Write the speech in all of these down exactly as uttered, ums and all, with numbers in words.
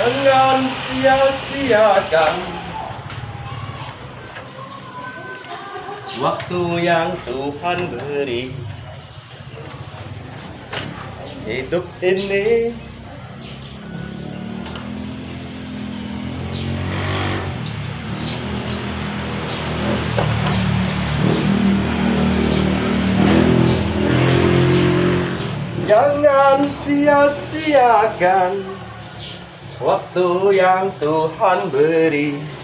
Jangan sia-siakan waktu yang Tuhan beri. Hidup ini jangan sia-siakan waktu yang Tuhan beri.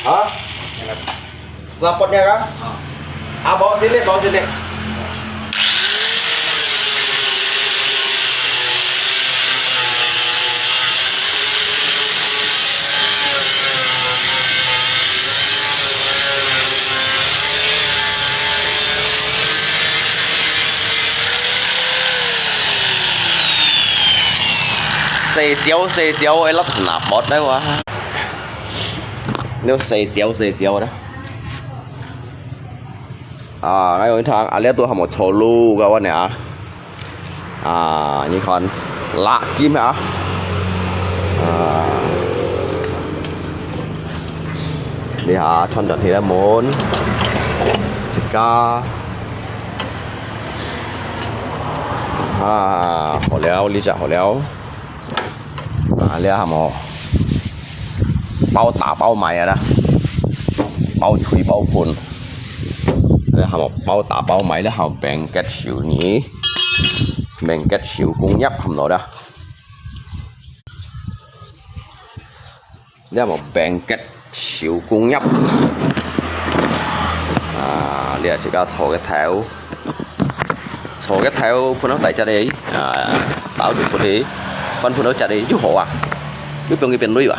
啊？我撥你啊？啊，無事咧，無事咧。 細條細條个，落去拿pot个哇。你細條細條个。啊，𠊎有一趟，啊，這都還無炒滷个話呢啊。 啊，你看，辣金啊！啊，這下穿轉去个門，自家，啊，好了，這隻好了。啊，這下無，包打包賣啊啦，包吹包噴。這下無，包打包賣，這下無bengket燒呢。 bengket燒工業，hăm到啦。這無bengket燒工業。啊，這自家炒个頭，炒个頭，噴到大隻个，啊，倒就噴个，翻噴到隻个又好啊，又毋使變鐳啊。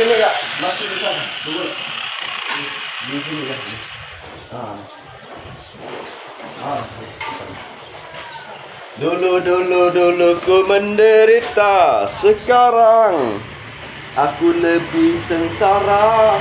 Dulu, ya, masuk di sana. Dulu. Di sini, ya. Ah. Ah. Dulu, dulu, dulu ku menderita, sekarang aku lebih sengsara.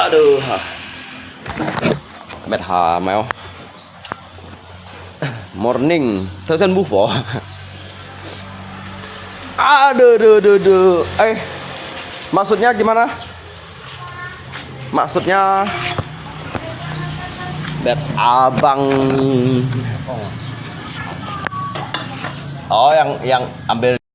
Aduh, ha. Mệt hà mèo. Morning, thợ săn bù phở. Aduh, duh, duh, duh. Eh, maksudnya gimana? Maksudnya, that abang. Oh, yang, yang ambil